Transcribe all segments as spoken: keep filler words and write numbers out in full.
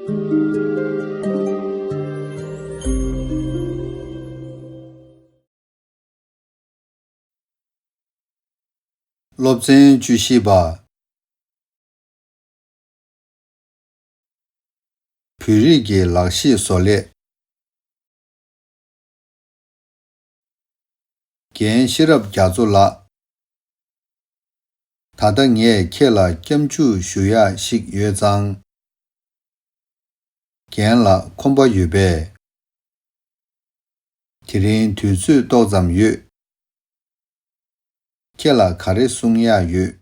སློབ་ཚན་བཅུ་བཞི་པ། བོད་རིགས་ཀྱི་ལག་ཤེས་བཟོ་ལས། རྒན་ཤེས་རབ་རྒྱ་མཚོ་ལགས། ད་ལྟ་ངས་ཁྱེད་ལ་སྐྱབས་འཇུག་ཞུ་ཡག་ཞིག་ཡོད་ཙང་། རྒན་ལགས་ཁོམ་པ་ཡོད་པས། དེ་རིང་དུས་ཚོད་ཏོག་ཙམ་ཡོད། ཁྱེད་ལ་ག་རེ་གསུང་ཡག་ཡོད།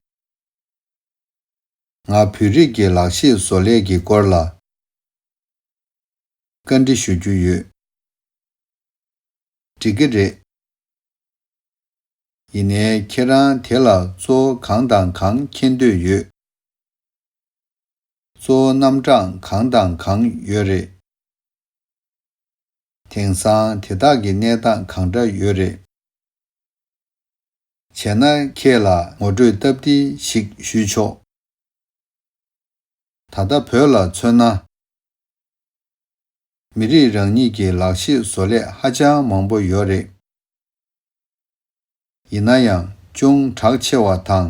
ང་བོད་རིགས་ཀྱི་ལག་ཤེས་བཟོ་ལས་ཀྱི་སྐོར་ལ་བཀའ་འདྲི་ཞུ་རྒྱུ་ཡོད། འགྲིག་གི་རེད། ཡིན་ནའི་ཁྱེད་རང་དེ་ལ་གཙོ་བོ་གང་དང་གང་མཁྱེན་འདོད་ཡོད། གཙོ་བོ་རྣམ་གྲངས་གང་དང་གང་ཡོད་རེད། དེང་སང་དེ་དག་གི་གནས་སྟངས་གང་འདྲ་ཡོད་རེད། བྱས་ན་ཁྱེད་ལ་ངོ་སྤྲོད་སྟབས་བདེ་ཞིག་ཞུས་ཆོག། ད་ལྟ་བོད་ལ་མཚོན་ན། མི་རིགས་རང་ཉིད་ཀྱི་ལག་ཤེས་བཟོ་ལས་ཧ་ཅང་མང་པོ་ཡོད་རེད། ཡིན་ན་ཡང་ཅུང་གྲགས་ཆེ་བ་དང་།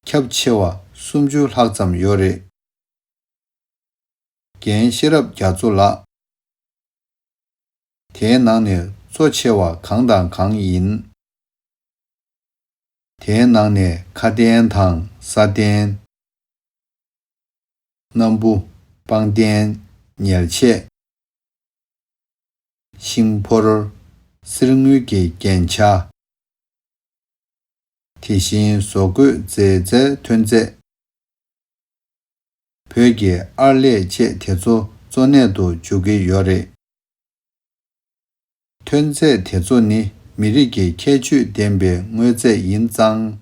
ཁྱབ་ཆེ་བ་སུམ་ཅུ་ལྷག་ཙམ་ཡོད་རེད། རྒན་ཤེས་རབ་རྒྱ་མཚོ་ལགས། དེའི་ནང་ནས་གཙོ་ཆེ་བ་གང་དང་གང་ཡིན། དེའི་ནང་ནས་ཁ་ཏན་དང་ས་ཏན། སྣམ་བུ། པང་གདན། ཉལ་ཆས། ཤིང་ཕོར། གསེར་དངུལ་གྱི་རྒྱན་ཆ། དེ་བཞིན་བཟོ་བཀོད་མཛེས་རྩལ་ཐོན་རྫས། བོད་ཀྱི་ཨར་ལས་བཅས་དེ་ཚོ་གཙོ་གནད་དུ་འཇུག་གི་ཡོད་རེད། ཐོན་རྫས་དེ་ཚོ་ནི་མི་རིགས་ཀྱི་ཁྱད་ཆོས་ལྡན་པའི་དངོས་རྫས་ཡིན་ཙང་།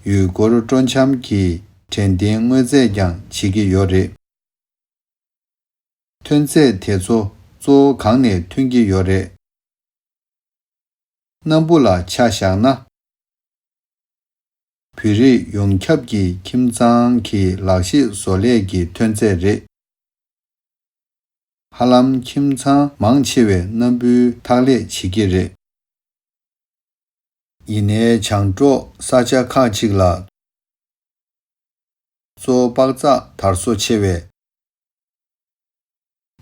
ཡུལ་སྐོར་སྤྲོ་འཆམ་གྱི་དྲན་རྟེན་དངོས་རྫས་ཀྱང་བྱེད་ཀྱི་ཡོད་རེད། ཐོན་རྫས་དེ་ཚོ་གཙོ་བོ་གང་ནས་ཐོན་གྱི་ཡོད་རེད། སྣམ་བུ་ལ་ཆ་བཞག་ན། བོད་རིགས་ཡོངས་ཁྱབ་ཀྱི་ཁྱིམ་ཚང་གི་ལག་ཤེས་བཟོ་ལས་ཀྱི་ཐོན་རྫས་རེད། ཧ་ལམ་ཁྱིམ་ཚང་མང་ཆེ་བས་སྣམ་བུའི་འཐག་ལས་བྱེད་ཀྱི་རེད། ཡིན་ནའི་བྱང་འབྲོག་ས་ཆ་ཁག་ཅིག་ལ། གཙོ་བོ་པག་ཚག་དར་སོ་ཆེ་བས།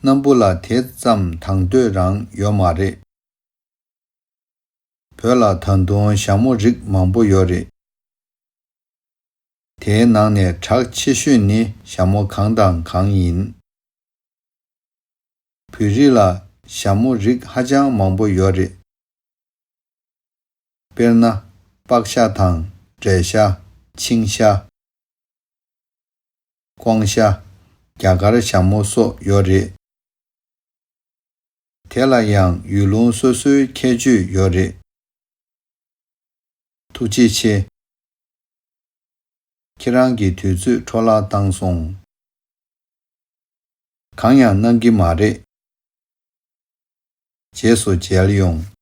སྣམ་བུ་ལ་དེ་ཙམ་དང་དོད་རང་ཡོད་མ་རེད། བོད་ལ་ད་དུང་ཞྭ་མོ་རིགས་མང་པོ་ཡོད་རེད། དེའི་ནང་ནས་གྲགས་ཆེ་ཤོས་ནི་ཞྭ་མོ་གང་དང་གང་ཡིན། བོད་རིགས་ལ་ཞྭ་མོ་རིགས་ཧ་ཅང་མང་པོ་ཡོད་རེད། དཔེར་ན། པག་ཤ་དང་། འབྲས་ཤ། ཆིང་ཤ། ཀོང་ཤ། རྒྱ་གར་ཞྭ་མོ་སོགས་ཡོད་རེད། དེ་ལ་ཡང་ཡུལ་ལུང་སོ་སོའི་ཁྱད་ཆོས་ཡོད་རེད། ཐུགས་རྗེ་ཆེ། ཁྱེད་རང་གི་དུས་ཚོད་འཕྲོ་བརླག་བཏང་སོང་། གང་ཡང་གནང་གི་མ་རེད། རྗེས་སུ་མཇལ་ཡོང་།